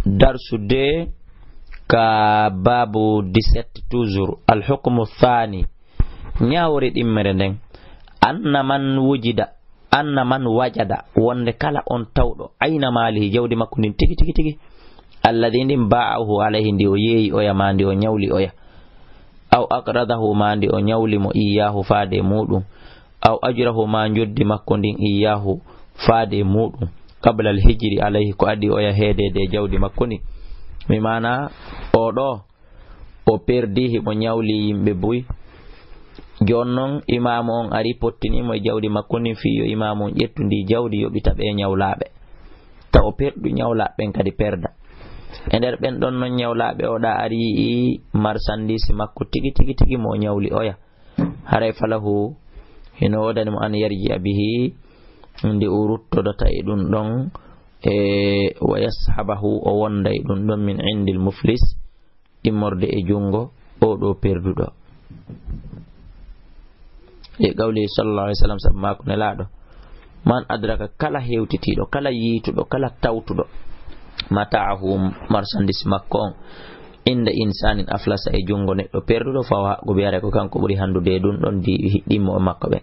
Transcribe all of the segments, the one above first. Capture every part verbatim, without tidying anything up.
Darsu deux ka baabu dix-sept toujours. Al hukmu thani. Ñaawore ɗimmere nden. Anna man wujida, anna man wajada, wonde kala on tawɗo, ayna maalihi, jawdi makko ndin tigi, tigi, tigi. Alladi ndin ba'ahu alayhi, ndi o yeeyi oya, ma ndi o ñawli oya. Aw aqradahu, ma ndi o ñawli mo, iyahu, faade e muɗum. Aw ajrahu, ma njoddi makko ndin, iyahu, faade e muɗum. Qabla al hijri alayhi, ko adi oya heedeede e jawdi makko ndin. Mi maana, o ɗo, o perdi, himo ñawli yimɓe buy. Jooni non, imaamu on ari, pottini mo e jawdi makko ndin, fii yo imaamu on ƴettu ndi jawdi, yoɓita ɓe ñawlaaɓe. Taw o perdu ñawlaaɓe ɓen kadi perda. E nder ɓen ɗon non ñawlaaɓe, o ɗa ari yi'i marsandiisi makko tigi, tigi, tigi mo o ñawli oya. Haray falahu, hino woodani mo an yarji'a bihi, nde o ruttodota e ɗum ɗon, e wa yashabahu, o wonda e ɗum ɗon min indil muflis, immorde e junngo oo ɗoo perduɗo. E qawli sallallahu alaihi wasallam, sabu maako Nelaaɗo, man adraka, kala hewtitiiɗo, kala yiituɗo, kala tawtuɗo, mata'ahu, marchandise makko on, inda insanin aflasa, e junngo neɗɗo perduɗo, fa huwa haqqu bihi, haray ko kanko ɓuri hanndude e ɗum ɗon di hiɗɗimmo e makko ɓe.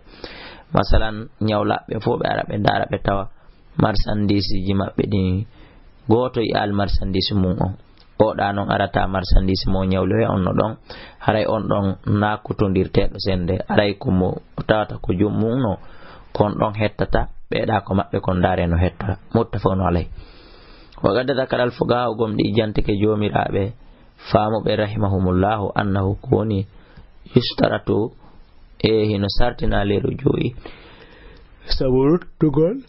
Masalan, ñawlaaɓe fof ɓe ara ɓe ndaara ɓe tawa marchandiseji maɓɓe ɗin, gooto yi'aali marchandise mum on. Oɗa non arata marchandise mo ñawloya on no ɗon, haray on ɗon na kutondirteeɗo sende, haray ko mo tawata ko joom mum no, ko on ɗon hettata, ɓeeɗa ko maɓɓe kon ndaare no hettora. Muttafaqun alayh. Wa qad dhakara al fuqaha, gomɗi jantike joomiraaɓe, faamuɓe rahimahumullahu, annahu, ko woni, yustaratu, e hino sartina leeru joyi, sabu ruttugol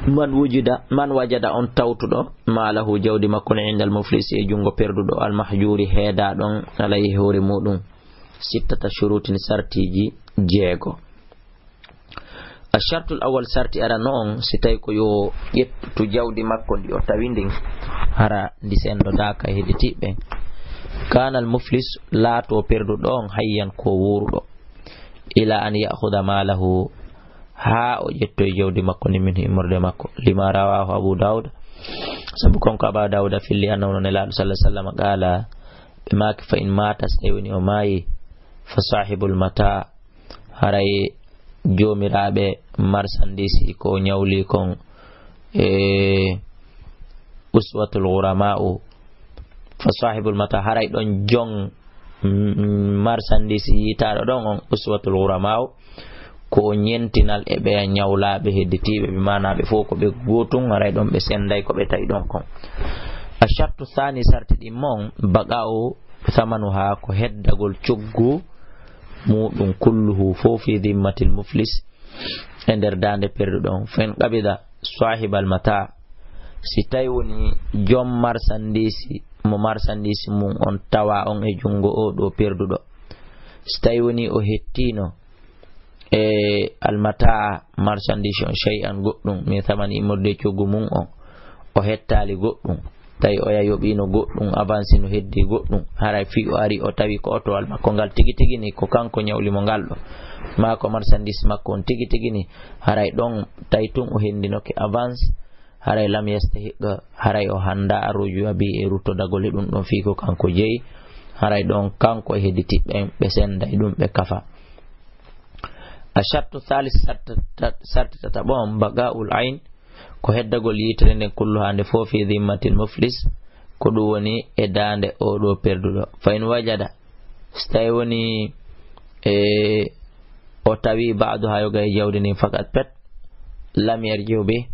man wujida, man wajada, on tawtuɗo, maalahu, jawdi makko ne, indal muflisi, e junngo perduɗo, al mahjuri, heeda ɗon, alayhi, hoore muɗum, sittata shurutin, sartiji jeego. Ashartul awwal, sarti arano on, si tawi ko yo ƴettu jawdi makko ndi o tawi ndin, hara ndi sendodaaka e hedditiiɓe ɓen. Kaana al muflis, laato perduɗo on, hayyan, ko wuuruɗo. Ila an ya'khuda maalahu, haa o ƴettoy jawdi makko ndi, min immorde makko. Lima rawahu Abu Dawud, sabu kanko Aba Dawud filli, annahu, no Nelaaɗo sallallahu alaihi wasallam, qaala, ɓe maaki, fa in maata, si tawi woni o maayi, fa sahibul mata, haray joomiraaɓe marchandise ko o ñawli kon, e uswatul ghurama'u, fa sahibul mata, haray ɗon jon, mm, marchandise yiitaaɗo ɗon on, uswatul ghurama'u, ko o ñentinal e ɓeya ñawlaaɓe hedditiiɓe, ɓe maana ɓe fof ko ɓe gootun, haray ɗon ɓe senday ko ɓe tawi ɗon kon. Ashartu thani, sarti ɗin mon, baqa'u thamanuha, ko heddagol coggu muɗum, kulluhu, fof, fi dhimmatil muflis, e nder daande perduɗo on. Fa in qabida sahibal mata, si tawi woni joom marchandise, mo marchandise mum on tawa on e junngo oo ɗoo perduɗo, si tawi woni o hettino e almata, marchandise on, shay'an, goɗɗum, min thamani, immorde e coggu mum on, o hettaali goɗɗum, tawi oya yoɓino goɗɗum, avance no heddi goɗɗum, haray fii o ari o tawi ko otowal makko ngal tigi tigi ni, ko kanko ñawli mo ngal ɗo, maa ko marchandise makko on tigi tigi ni, haray ɗon tawi tun o hendinoke avance, haray lam yastahiq, haray o hannda arruju'a bi, e ruttodagol e ɗum ɗon fii ko kanko jeyi, haray ɗon kanko e hedditiiɓe ɓen ɓe senda e ɗum ɓe kafa. Ashartu thalith, sarti tata-, sarti tataɓo on, baqa'ul ayn, ko heddagol yitere nden, kulluha, nde fof, fi dhimmatil muflis, ko ɗum woni e daande oo ɗoo perduɗo. Fa in wajada, si tawi woni e o tawi ba'daha, yoga e jawdi ndin, fakat pet, lam yarji'u bi,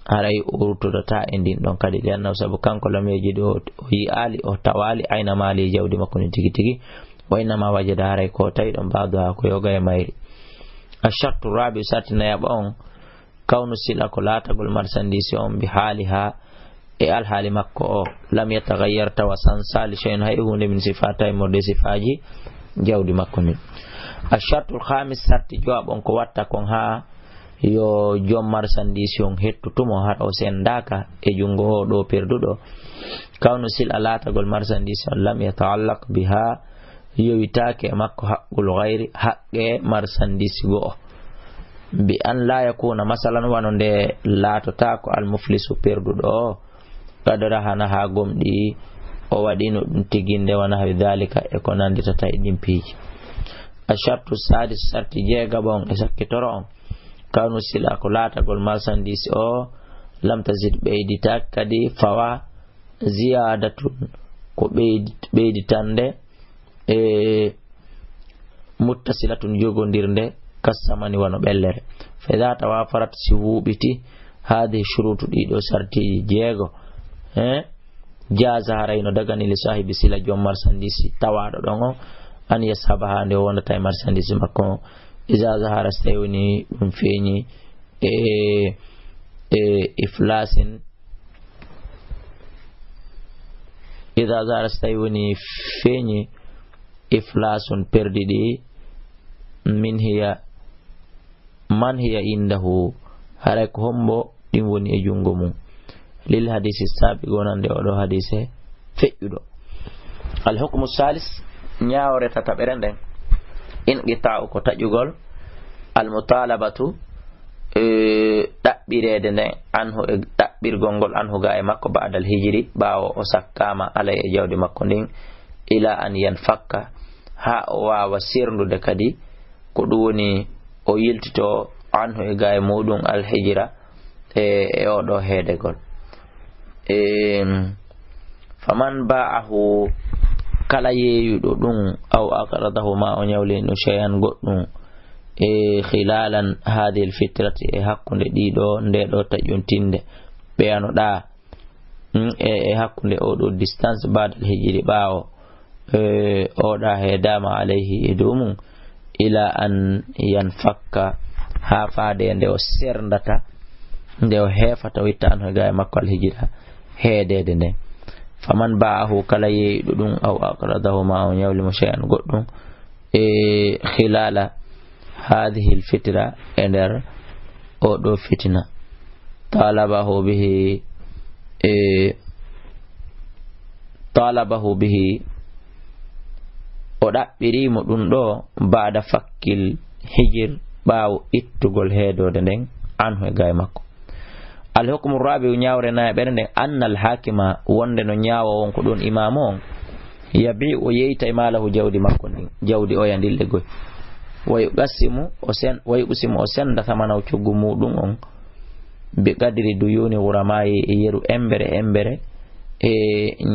haray o ruttodata e ndin ɗon kadi, li annahu, sabu kanko, lam yajid, o, o yi'aali, o tawaali, ayna maali, jawdi makko ndin tigi tigi, wa innama wajada, haray ko tawi ɗon, ba'daha, ko yoga e mayri. Ashartu rabi, sarti nayaɓo on, kawnu sila, ko laatagol marchandise on, bi haaliha, e alhaali makko o, lam yataghayyar, tawa sansaali, shay'un, hay huunde, min sifata, immorde sifaaji jawdi makko ndin. Ashartul khamis, sarti jowaɓo on, ko watta kon haa yo joom marchandise on hettu tumo, hara o sendaaka e junngo oo ɗoo perduɗo. Kawnu sila, laatagol marchandise on, lam yata'allaq biha, yowitaake e makko, haqqul ghayri, haqqe marchandise go'o. Bi an la yakuna, masalan, wano nde laatotaako al muflisu perduɗo o, qad rahana haa gomɗi, o waɗino ɗum tiginde wa nahwi dhalika e ko nannditata e ɗin piiji. Ashartu sadis, sarti jeegaɓo on e sakkitoro on, kawnu sila ko laatagol marchandise o, lam tazid ɓeyditaaka kadi fawa, ziyadatun ko ɓeydi-, ɓeyditande, e muttasilatun jogondirnde, kassamani wano ɓellere. Fa idha tawafarat si huuɓiti, hadihi shurutu ɗiɗo sartiiji jeego, eh, jaza haray no dagani li sahibi sila joom marchandise tawaaɗo ɗon o, an yashabaha nde o wondata e marchandise makko o, idha zahara so tawi woni ɗum feeñi, e, e iflasin Ida zahara, so tawi woni feeñi, iflasun, perdi ɗi, min hiya, man hiya indahu, haray ko hombo ɗin woni e jungo mum. Lil hadisi sabiq, wonande oɗo hadise feƴƴuɗo. Al hukmu salis, ñaawore tataɓere nden, inqita'u, ko taƴugol, al mutalabatu, e, ɗaɓɓireede nden, anhu, e ɗaɓɓirgol ngol, anhu, ga e makko, ba'dal hijri, ɓaawo o sakkaama alay e jawdi makko ndin, ila an yanfakka, haa o waawa serndude kadi, ko ɗum woni o yiltito, anhu, e ga e muɗum, al hijra, e, e oɗo heedegol. Em, faman ba'ahu, kala yeeyuɗo ɗum, aw aqradahu, ma o ñawlino shay'an goɗɗum, e khilalan hadhihi alfitrati, e hakkunde ɗiɗo, nde ɗo taƴuntinde, ɓeyanoɗa, mm, e, e hakkunde oɗo distance, ba'dal hijri, ɓaawo, e, oɗa heedama alayhi, e dow mum, ila an yanfakka, haa faade nde o serndata, nde o heefata, o itta, anhu, e ga e makko, al hijra, heedeede nden. Faman ba'ahu, kala yeeyɗo ɗum, aw aqradahu, ma o ñawli mo shay'an goɗɗum, e, khilala hadhihi alfitra, e nder oɗo fitina, talabahu bihi, e, talabahu bihi, o ɗaɓɓiri mo ɗum ɗo, ba'da fakkil hijir, ɓaawo ittugol heedoode nden, anhu, e ga e makko. Al hukmu rabi'u, ñaawre nayaɓere nden, anna al hakima, wonde no ñaawoowo on ko ɗum imaamu on, yabi'u, o yeeytay maalahu, jawdi makko ndin, jawdi oya ndin, leggoy. Wa yuqassimu, o sen-, wa yuqsimu, o senda, samanahu, coggu muɗum on, bi qadri duyuni ghuramai, e yeru embere embere, e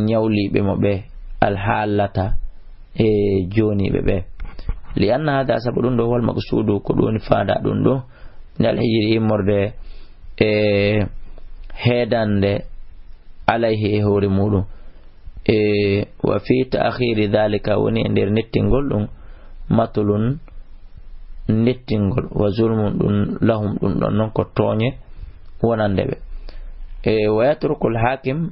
ñawliiɓe mo ɓe, alhaalata, e jooniiɓe ɓe. Li anna hada, sabu ɗum ɗo, wal maqsudu, ko ɗum woni faada ɗum ɗo, min al hijri, immorde e heedande, alayhi, e hoore muɗum. E, wa fi ta'khiri dhalika, woni e nder nettingol ɗum, matlun, nettingol, wa zulmun, ɗum, lahum, ɗum ɗon non ko tooñe wonande ɓe. E, wa yatrukul hakim,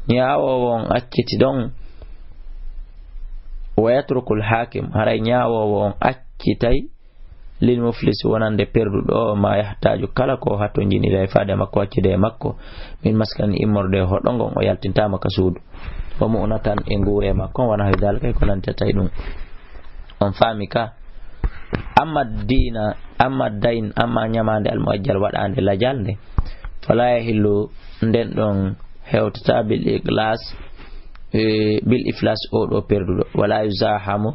ñaawoowo on acciti ɗon, wa yatrukul hakim, haray ñaawoowo on accitay, lil muflis, wonande perduɗo o, ma yahtaju, kala ko hatonjinira e faade makko, waccude e makko, min maskan, immorde e hoɗo ngon, o yaltintaama ka suudu, wa mu'natan, e nguure makko, wa nahwi dhalika, e ko nantata e ɗum. On faami ka? Amma dina, amma dayn, amma ñamaande, al muajjal, waɗaande lajal nde, fala yahillu, nden ɗon hewtata, bil ikhlas, e, bil iflas, o ɗo perduɗo, wala yuzahamu,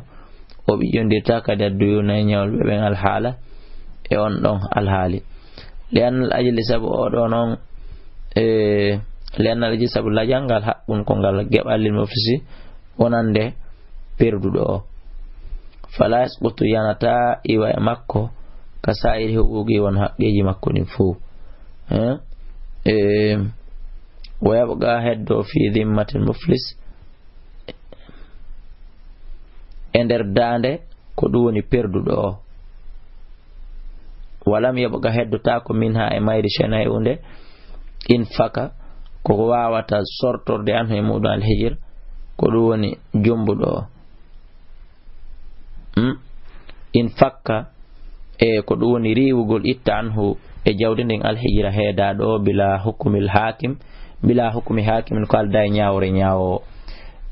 o ɓiƴƴondirta kadi, adduyuna, e ñawɓe ɓen, alhaala, e on ɗon alhaali. Li annal ajli, sabu o ɗo non, e, li annal ajli, sabu lajal ngal, haqqun, ko ngal geɓal, lil muflisi, wonande perduɗo o. Fala yasqutu, yanata iwa e makko, ka sa'iri huquqi, won haqqeeji makko ɗin fow. Eh? E, wa yabqa, heddo, fi dhimmatil muflis, e nder daande ko ɗum woni perduɗo o. Walam yabqa, heddotaako, minha, e mayri, shay'un, e huunde, in faka, ko waawata sortorde, anhu, e muɗum, al hijir, ko ɗum woni jombuɗo o. Hmm? In fakka, e ko ɗum woni riiwugol, itta, anhu, e jawdi ndin, al hijra, heedaaɗo o, bila hukumil hakim, bila hukumi hakimin, ko aldaa e ñaawre ñaawoowo.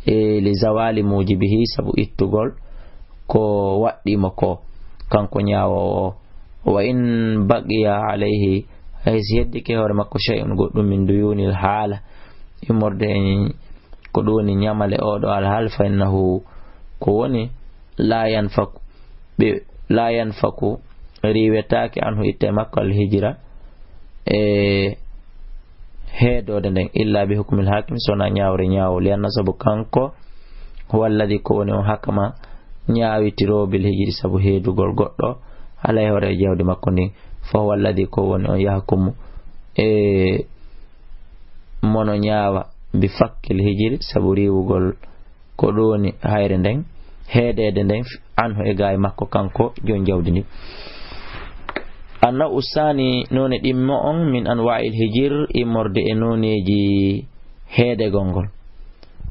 E li zawali mujibihi, sabu ittugol ko waɗɗii mo ko, kanko ñaawoowo o. Wa in baqiya alayhi, hay si heddike hoore makko shay'un goɗɗum min duyunil haala, immorde e ko ɗum woni ñamale oɗo alhaal, fa innahu, ko woni, la yanfaku, ɓe, la yanfaku, riiwetaake anhu itte makko alhijra, e heedoode nden, illa bi hukmil hakim, sona ñaawre ñaawo, li anna sabu kanko, huwa alladhi, ko woni on hakama, ñaawitiroo bil hijri sabu heedugol goɗɗo, alay hoore e jawdi makko ndin, fa huwa alladhi, ko woni on yahkumu, e mono ñaawa, bi fakkil hijri sabu riiwugol ko ɗum woni hayre nden, heedeede nden, anhu e gaay makko kanko joom jawdi ndin. Anna usani none ɗimmo on min anwa'il hijir immorde e noneeji heedegol ngol.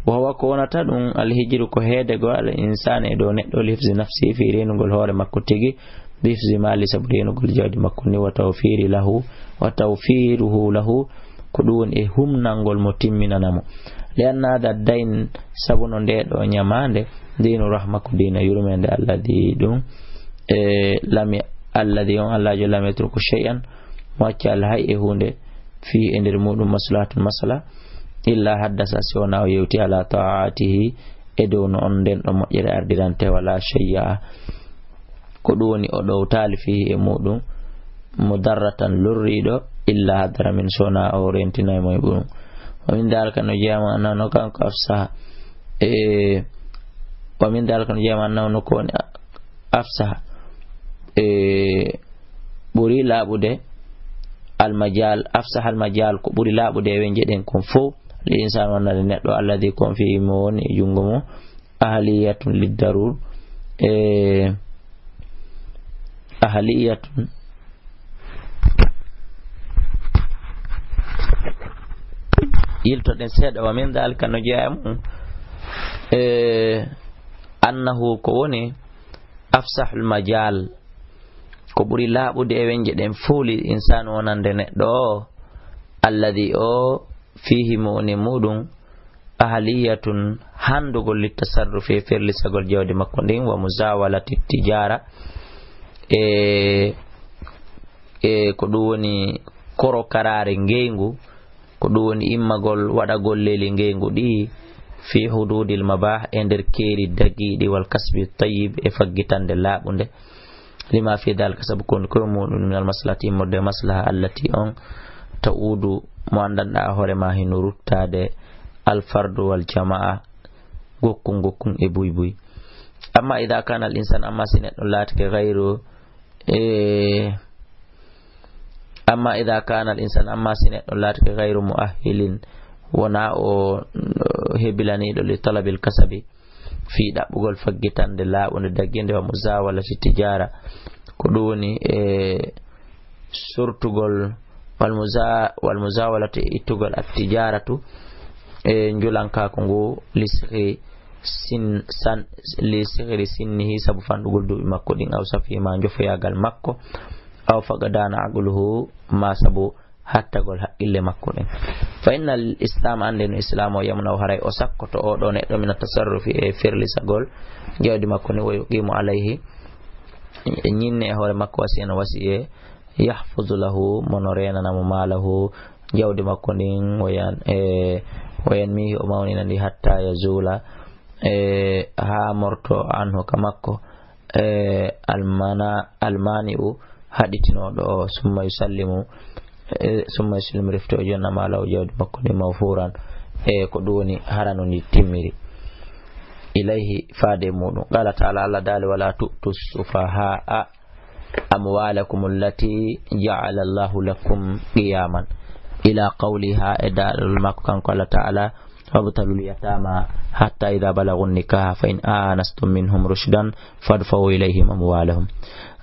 Wa huwa ko wonata ɗum alhijiru ko heedegol al insani e dow neɗɗo lihifzi nafsi fii reenugol hoore makko tigi, bihifzi mali sabu reenugol jawdi makko ni wa tawfiri lahu, wa tawfiruhu lahu ko ɗum woni e humnangol mo timminana mo. Li anna hada dayn sabu no nde ɗo ñamaande dinu rahma ko diina yurmeende alladi ɗum e lami alladi on allajo lam yatruku shay'an mo accaali hay e huunde fii e nder muɗum maslahatun masala illa haddasa si wona o yewti ala taatihi e dow no on nden ɗo moƴƴere ardirante wala shay'a ko ɗum woni o ɗowtaali fii e muɗum mudarratan lorriiɗo illa hadara min sona o rentinay mo e ɓurum wa min dalika no jeeyama annahu no kanko afsaha e wa min dalika no jeeyama annahu no ko woni afsaha e ɓuri laaɓude almajal afsaha almajal ko ɓuri laaɓude e wenje ɗen kon fof li insan wonnade neɗɗo alladi kon fii mo woni e junngo mum ahliyatun liddarur e ahliyatun yiltoɗen seeɗa wa min dalika no jeeya mum e annahu ko woni afsahul majal ko ɓuri laaɓude e wenje ɗen fof li insanu wonande neɗɗo o alladi o fihi mo woni muɗum ahliyatun handugol littasarrufi e ferlisagol jawdi makko ndin wa muzawalati tijara e e ko ɗum woni korokaraare ngeyngu ko ɗum woni immagol waɗagol leli ngeyngu ɗi fi hududil mabah e nder keeri dagiiɗi wal kasbi tayyib e faggitande laaɓunde lima fi dalika sabu ko woni koye muɗum min almaslahati immorde e maslaha allati on ta'udu mo anndanɗa hoore ma hino ruttaade alfardu wal jamaa gokkun gokkun e buy buy amma ida kana al insan amma si neɗɗo laatike gayru e amma ida kana al insan amma si neɗɗo laatike gayru muahhilin wona o hebilaniɗo li talabil kasabi fii ɗaɓɓugol faggitande laaɓunde dagginde wa muzawalati tijara ko ɗum woni e surtugol wal muza- wal muzawalati e ittugol attijaratu e njulankaaku ngu li sihri sin san li sihri sinnihi sabu fanɗugol duuɓi makko ɗin aw safi ma njofoyagal makko aw fagadana aqluhu ma sabu hattagol haqqille makko ɗen fa inna al islam annde no islam o yamna o haray o sakkoto oɗo neɗɗo mina tasarrufi e ferlisagol jawdi makko ni o yuqimu alayhi e ñinne e hoore makko wasi eno wasi e yahfuzu lahu mono renana mo malahu jawdi makko ndin wayan e wayan mihi o mawnina ndi hatta yazula e ha morto anhu ka makko e almana almani'u haɗitinoɗo o summa yusallimu e summa yusallimu refti o jonna malahu jawdi makko ndi mawfuran e ko ɗum woni harano ndi timmiri ilayhi faade e muɗum qala taala allah daali wala tu'tu sufaha'a amwalakum allati ja'ala allahu lakum qiyaman ila qawliha e daalol makko kanko allah taala wabtalul yatama hatta ida balagu nikaha fa in anastum minhum rushdan fadfa'u ilayhim amwalahum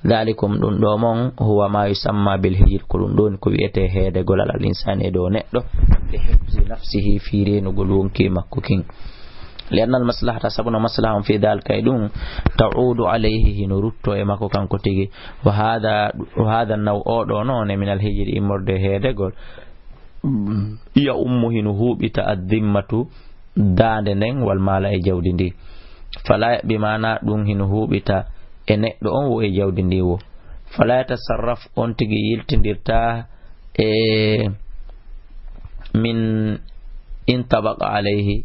dhalikum ɗum ɗo mon huwa ma yusamma bil hijr ko ɗum ɗon ko wiyete heedegol alal insani e dow neɗɗo li hifzi nafsihi fi renugol wonki makko kin li annal maslahata sabu no maslaha on fi dalika e ɗum ta'udu alayhi hino rutto e makko kanko tigi wa hada wa hada naw oɗo noone min alhijri immorde heedegol ya ummu hino huuɓita addimmatu daande nden wal maala e jawdi ndi fala bi maana ɗum hino huuɓita e neɗɗo on wo e jawdi ndi wo Fala yatasarraf, on tigi yiltindirta e min intabaqa alayhi,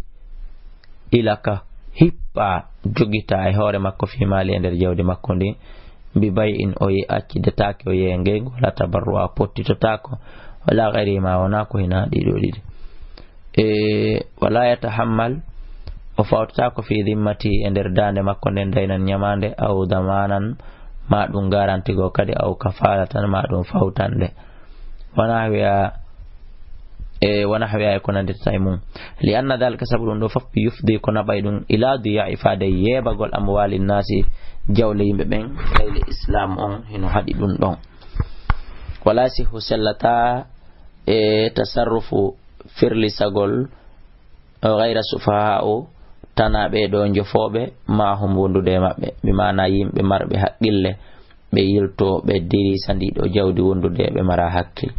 ilaka hippa jogita e hoore makko fi mali e nder jawdi makko ndin, bi bay'in o yi accide taake o yeeya ngeygu, wala tabarru'a pottitotaako, wala gayri ma wona ko hina ɗiɗo ɗiɗi. E wala yatahammal, o fawtata ko fi dimmati e nder daande makko nden daynan ñamaande, aw damanan ma ɗum garanti goo kadi, aw kafalatan ma ɗum fawtande. Wona wiya e wona wiya e ko nanditata e mum. Li anna dalika, sabu ɗum ɗo fof yufdi ko naɓay ɗum ila diya ifaade yeebagol amwali nasi jawle yimɓe ɓen, gayli islam on hino haɗi ɗum ɗon. Wala sihu sellata e tasarrufu firlisagol gayra sufaha o tana ɓe ɗo jofooɓe ma hum wondude e maɓɓe, bi maana yimɓe marɓe haqqille, ɓe yilto ɓe dirisa ndi ɗo jawdi wondude ɓe mara hakkil.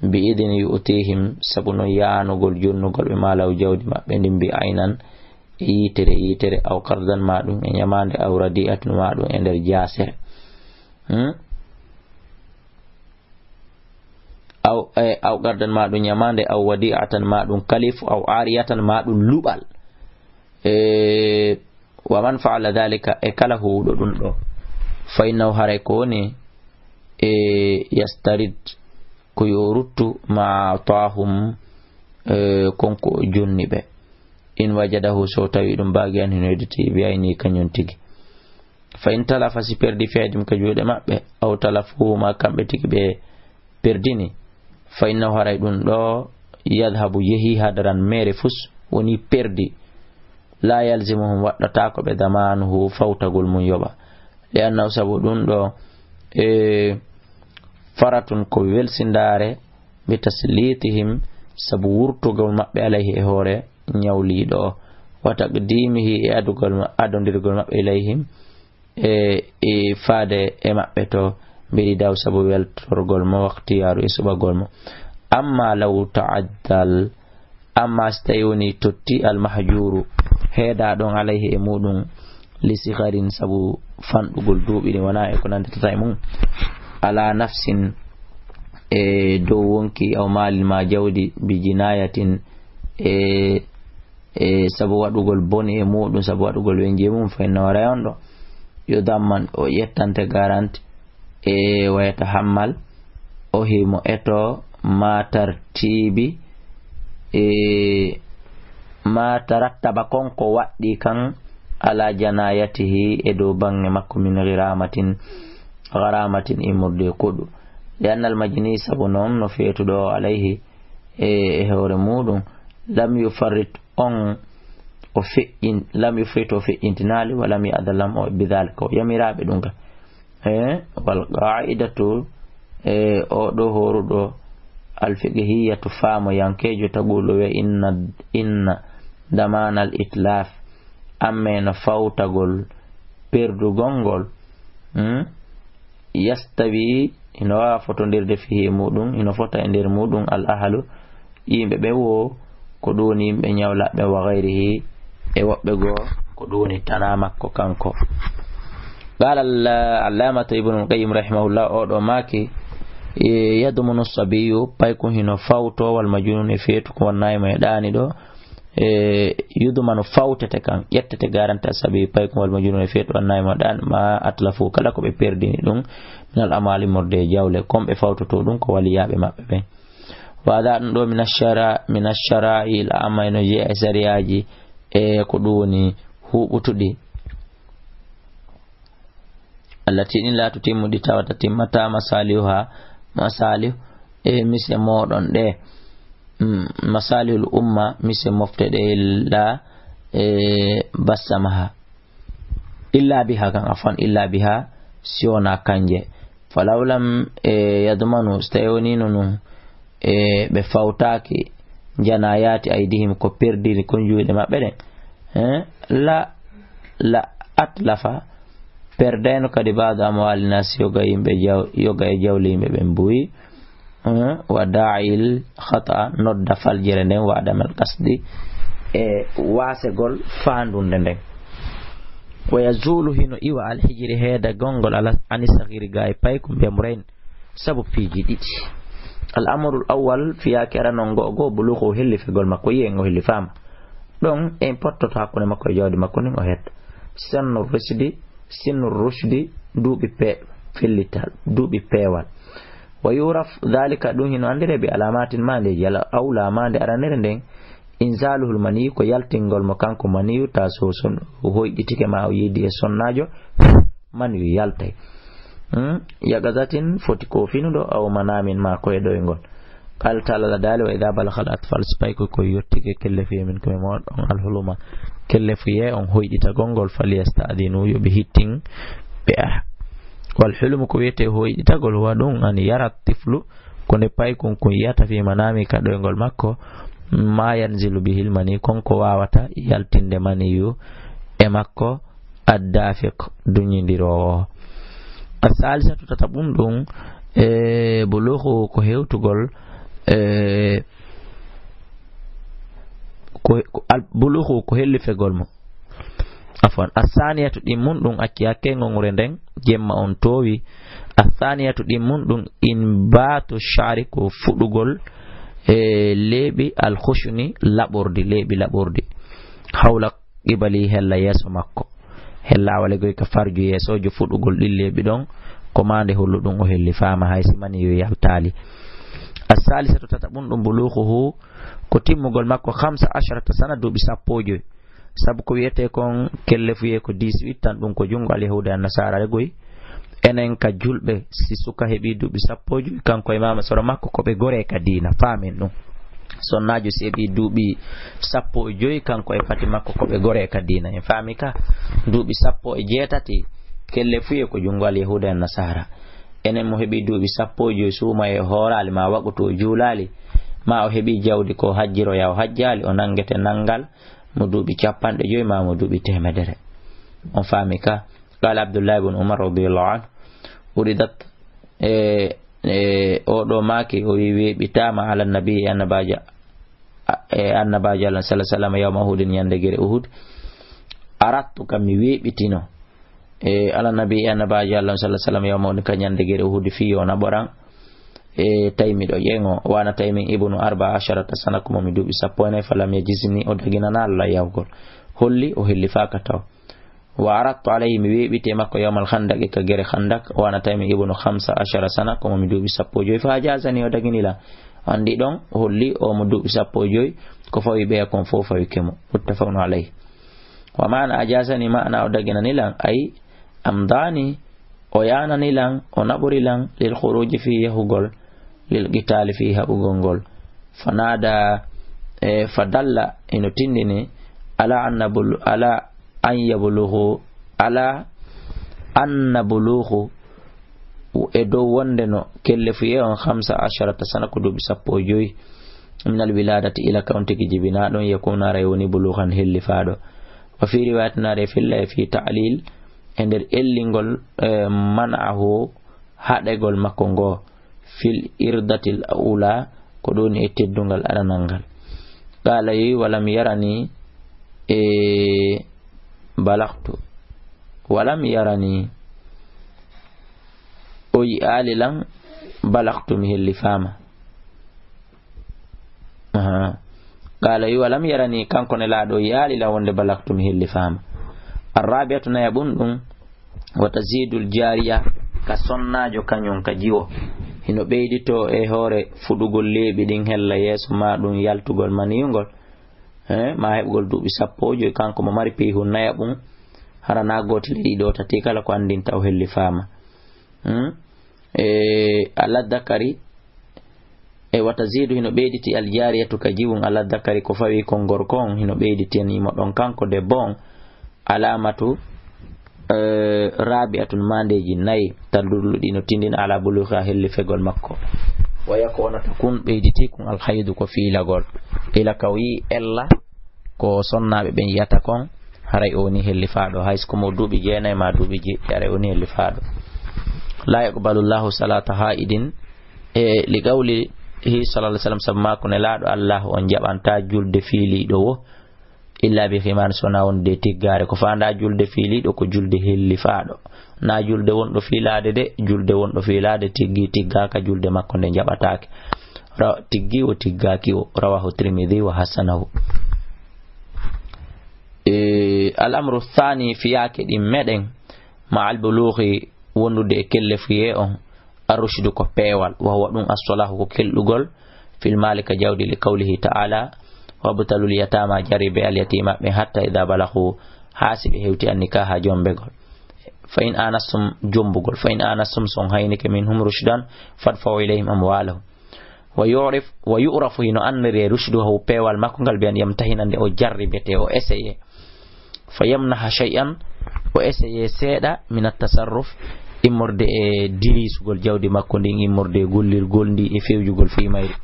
Bi idin yu'tihim, sabu no yaanugol jonnugol ɓe malaw jawdi maɓɓe ndin bi aynan e yitere yitere, aw qardan ma ɗum e ñamaande, aw radi'atun ma ɗum e nder jaasere. Hmm? Aw e aw qardan ma ɗum ñamaande, aw wadi'atan ma ɗum kalifu, aw ariyatan ma ɗum luɓal. E wa man fa'ala dhalika, e kala huwuɗo ɗum ɗo, fa innahu, haray ko woni e yastarid, ko yo ruttu ma atahum, e konko o jonni ɓe. In wajadahu, so tawi ɗum baagi an hino hedditi bi ayni kañum tigi. Fa in talafa, si perdi feedim ka juuɗe maɓɓe, aw talafuhu, ma kamɓe tigi ɓe perdini, fa innahu, haray ɗum ɗo yadhabu, yehi hadaran mere fus, woni perdi. La yalzimuhum, waɗɗataako ɓe damanuhu, fawtagol mum yoɓa. Li annahu, sabu ɗum ɗo e faratun, ko welsindaare, bi taslitihim, sabu wurtugol maɓɓe alayhi, e hoore ñawliiɗo o, wa taqdimihi, e adugol ma-, adondirgol maɓɓe ilayhim, e, e faade e maɓɓe to mbiɗi daw sabu weltorgol mo, waqtiyaaru e suɓagol mo. Amma law ta'addal, amma si tawi woni totti al mahjuru, heeda ɗon alayhi e muɗum, li sigarin sabu fanɗugol duuɓi ɗi wona e ko nanditata e mum, ala nafsin e dow wonki aw maalin ma jawdi, bi jinayatin e e sabu waɗugol boni e muɗum, sabu waɗugol wenji e mum, fa inna wara on ɗo yo damman o ƴettante garanti e wayata hammal o himo eto ma tartibi e ma tarattaba kon ko waɗɗi kan ala janayatihi e dow bange makko min giramatin, garamatin immorde e koɗu. Li annal majni sabu non no feetuɗo alayhi e e hoore muɗum, lam yufarrit on o feƴƴin, lam yufarrit o feƴƴintinaali, wa lam ya'dalam o bidhalika o yamiraɓe ɗum ka. E wal qa'idatu e o ɗo horuɗo al fiqhiyatu faamoyankejo tagul o wiya inna, inna damanal itlaf amme no fawtagol perdugol ngol. Hmm? Yastawi, hino waawa fotondirde fihi e muɗum, hino fota e nder muɗum al ahalu, yimɓe ɓe wo ko ɗum woni yimɓe ñawlaɓe wa gayrihi e woɓɓe goo ko ɗum woni tana makko kanko. Qala al-, allamata Ibnul Qayyim rahimahullah, o ɗo maaki, e, yadmunu sabiyu, paykun hino fawto, wal majnun e feetu ko wonnaymo e ɗaani ɗo, e, yudmanu fawtete kan, ƴettete garanti sabi paykun wal majnun e feetu wonnaymo ɗan, ma atlafu kala ko ɓe perdini ɗum, minal amwali morde e jawle, kon ɓe fawtoto ɗum ko waliyaaɓe maɓɓe ɓen. Wa hada ɗum ɗo min ashara-, min ashara'i il amma eno jeeya e sariyaaji e ko ɗum woni huɓutuɗi. Allati ɗin la tutimmu ɗi tawata timmata masalihuha, masalihu e mise moɗon ɗe. Mm, masalihul umma, mise mofte ɗe la e bassamaha. Illa biha kan, afwan, illa biha, si wona kanje. Falaw lam, e, yadmanu, so tawi wonino nun, e, ɓe fawtaaki, janayati aydihim, ko perdiri kon juuɗe maɓɓe ɗen. Eh, la, la atlafa, perdayno kadi ba'du amwali nas, yoga yimɓe jaw-, yoga e jawle yimɓe ɓen buyi. Eh, wa da'il khata, nodda faljere nden, wa adamal qasdi, e wasegol faandunde nden. Wa yazulu, hino iwa, al hijri, heeda gonngol, ala, ani saghiri, ga e paykun, bi amrayn, sabu piiji ɗiɗi. Al amrul awwal, fiyaake aranol ngo, go bulughu, hellifegol makko, yiyen o hellifaama. Ɗon en pottoto hakkunde makko e jawdi makko ndin, o hedda. Sinnu rushdi, sinnu rushdi, duuɓi pe-, fellital, duuɓi peewal. Wa yuraf dhalika, ɗum hino anndire bi alamatin, maandeeji. Al awla, maande aranere nden, inzaluhul mani, ko yaltingol mo kanko maniyu, ta so, so o hoyɗitike ma o yiidi e sonnaajo, maniyu yaltay. Hmm? Yaqazatin, foti ko finuɗo, aw manamin, ma ko e ɗoyngol. Qala ta'ala, Alla daali, wa idha balaghal atfal, so tawi ko, ko yottike kellefuye minkum e moɗon, al huluma, kellefuye on hoyɗitagol ngol, falyasta'dhinu, yo ɓe hittin, ɓe ara. Wal hulumu, ko wiyete hoyɗitagol, huwa ɗum, an yara tiflu, ko nde paykun kun yiyata fi manami ka ɗoyngol makko, ma yanzilu bihil mani, kon ko wawata yaltinde maniyu e makko, addafiq, duñindiroowo. As-salisatu, tataɓun ɗum, e, bulughu ko hewtugol, e, ko, ko al-, bulughu ko hellifegol mo. Afwan, as-saniyatu ɗimmun ɗum, acci hakke ngongre nden, jemma on toowi. As-saniyatu ɗimmun ɗum, inbatu sha'ri ko fuɗugol, e, leeɓi al-khushuni laɓordi, leeɓi laɓordi. Hawla qibali, hella yeeso makko. Hella wale goy ka farju yeesojo fuɗugol ɗin leeɓi ɗon, ko maande hollu ɗum o hellifaama hay si maniyu yaltaali. As-salisatu, tataɓun ɗum, bulughuhu ko timmugol makko khamsa asharata sana, duuɓi sappo e joy. Sabu ko wiyete kon kellefuye ko dix-huit tan, ɗum ko junngo al-yahuuda e an-nasaara goy. Enen ka julɓe, si suka heɓi duuɓi sappo e joy, kanko e maama soro makko ko ɓe gore ka diina, faamen ɗum. Sonnaajo si heɓi duuɓi sappo e joy, kanko e pati makko ko ɓe gore ka diina. En faami ka? Duuɓi sappo e jeetati, kellefuye ko junngo al-yahuuda e an-nasaara. Enen mo heɓi duuɓi sappo e joy, suuma e hooraali, ma waqutu o juulaali, ma o heɓi jawdi ko hajjiroya o hajjaali, o nanngete nanngal mo duuɓi capanɗe joy ma mo duuɓi teemedere. On faami ka? Qala Abdullah ibn Umar radiyallahu anhu, uridat, e, e, o ɗo maaki, o wi weeɓitaama ala nabi, e annabaajo, e annabaajo Allah sallallahu alaihi wasallam, yawma Uhudin, ñande gere Uhud. Arattu kam mi weeɓitino, e, ala nabi, e annabaajo Allah sallallahu alaihi wasallam, yawma Uhudin, ka ñande gere Uhud, fii yo naɓoran. E, tawi miɗo ƴeeŋo, wana tawi min ibnu arba asharata sana, ko mo mi duuɓi sappo e nayi, falam yajizni, o daginana Allah yawgol. Holli o hellifaaka taw. Wa arattu alayhi, mi weeɓiti e makko yawmal khandaqi, ka gere Khandak, wana tawi mi ibnu khamsa ashara sana, ko mo mi duuɓi sappo e joy, fa ajazani, o dagini lan. Andi ɗon, holli o mo duuɓi sappo e joy, ko fawi ɓeya kon fof fawi kemo. Muttafaqun alayhi. Wa maana ajazani, maana o daginani lan, ay amdani, o yaanani lan, o naɓori lan, lil khuruji, fii yahugol, lil qitaali, fii haɓugol ngol. Fanada, e, fadalla, ino tindini, ala anna bul-, ala an yablugu, ala anna bulugu, e dow wonde no kellefuye on, khamsa asharata sana, ko duuɓi sappo e joy, minal wiladati, ila kawntigi jibina ɗon, yakuna, aray woni bulugan hellifaaɗo. Wa fi riwayatin, aray filla e fi ta'lil, e nder ellingol, e, man'ahu, haɗegol makko ngo, fil irdatil ula, ko ɗum e teddungal aranal ngal. Qala, yi, walam yarani, e, balagtu. Walam yarani, o yi'aali lan, balagtu, mi hellifaama. Aha. Qala, yi, walam yarani, kanko Nelaaɗo, o yi'aali lan wonde balagtu, mi hellifaama. Arrabi'atu, nayaɓun ɗum, wa tazidul jariya, ka sonnaajo kañum ka jiwo. Hino ɓeydito e hoore fuɗugol leeɓi ɗin hella yeeso ma ɗum yaltugol maniyungol. Eh, ma heɓugol duuɓi sappo e joy, kanko mo mari piihu nayaɓun, hara na gootel e ɗiɗo tati kala ko anndinta o hellifaama. Hmm? E, ala dakari, e, wa tazidu, hino ɓeyditi, al jariyatu, ka jiwun, ala dakari, ko fawi kon gorko on, hino ɓeyditi en imo ɗon kanko debbo on, alamatu, e, rabi'atun, mandeji nayi, tadullu, ɗi no tindina ala buluha, hellifegol makko. Wa yakunu, wonata kun ɓeyditi kun, al haydu, ko fiilagol. Ila ka o yi ella, ko sonnaaɓe ɓen yiyata kon, haray o woni hellifaaɗo. Hay so ko mo duuɓi jeenayi ma duuɓi jeeɗiɗi, haray o woni hellifaaɗo. La yaqbalu Llahu salata haidin, e li qawlihi sallallahu alaihi wasallam, sabu maako Nelaaɗo Allah on jaɓanta julde fiiliiɗo wo, illa bi khimar, so na wonde tiggaare. Ko faanda julde fiiliiɗo ko julde hellifaaɗo. Na julde wonɗo fiilaade de, julde wonɗo fiilaade tiggi, tiggaaka, julde makko nde jaɓataake. Ra-, tiggi o, tiggaaki o. Rawahu Tirmidhi wa hasanahu. E, al amru thani, fiyaake ɗin meɗen, ma al bulughi, wondude e kellefuyee on, ar-rushdu ko peewal, wa huwa ɗum as-salahu ko kelɗugol, fil mali ka jawdi, li qawlihi ta'ala, wabtalul yatama, jarribe al yatimaɓe, hatta idha balaghu, haa si ɓe hewti an nikaha jombegol. Fa in anastum, jombugol, fa in anastum, son haynike minhum rushdan, fadfa'u ilayhim amwalahum. Wa yu'rif, wa yu'rafu, hino anndiri e rushdu, haw peewal makko ngal, bi an yamtahina, nde o jarribete, o essayé. Fa yamnaha shay'an, o essayé seeɗa, min at-tasarruf, immorde e dirisugol jawdi makko ndin, immorde e gollirgol ndi e fewjugol fii mayri.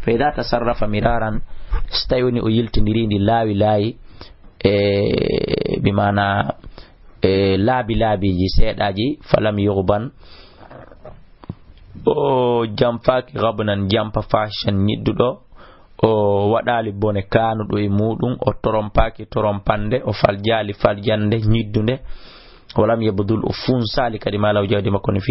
Fa idha tasarrafa miraran, so tawi woni o yiltindiri ndi laawi laayi, e bi maana, e laabi laabiji seeɗaji, falam yughban, o jamfaaki ghabnan, jamfa fahishan, ñidduɗo, o waɗaali bone kaanuɗo e muɗum, o torompaaki torompande, o faljaali faljande ñiddunde, walam yabdul, o funsaali kadi ma law jawdi makko ni fi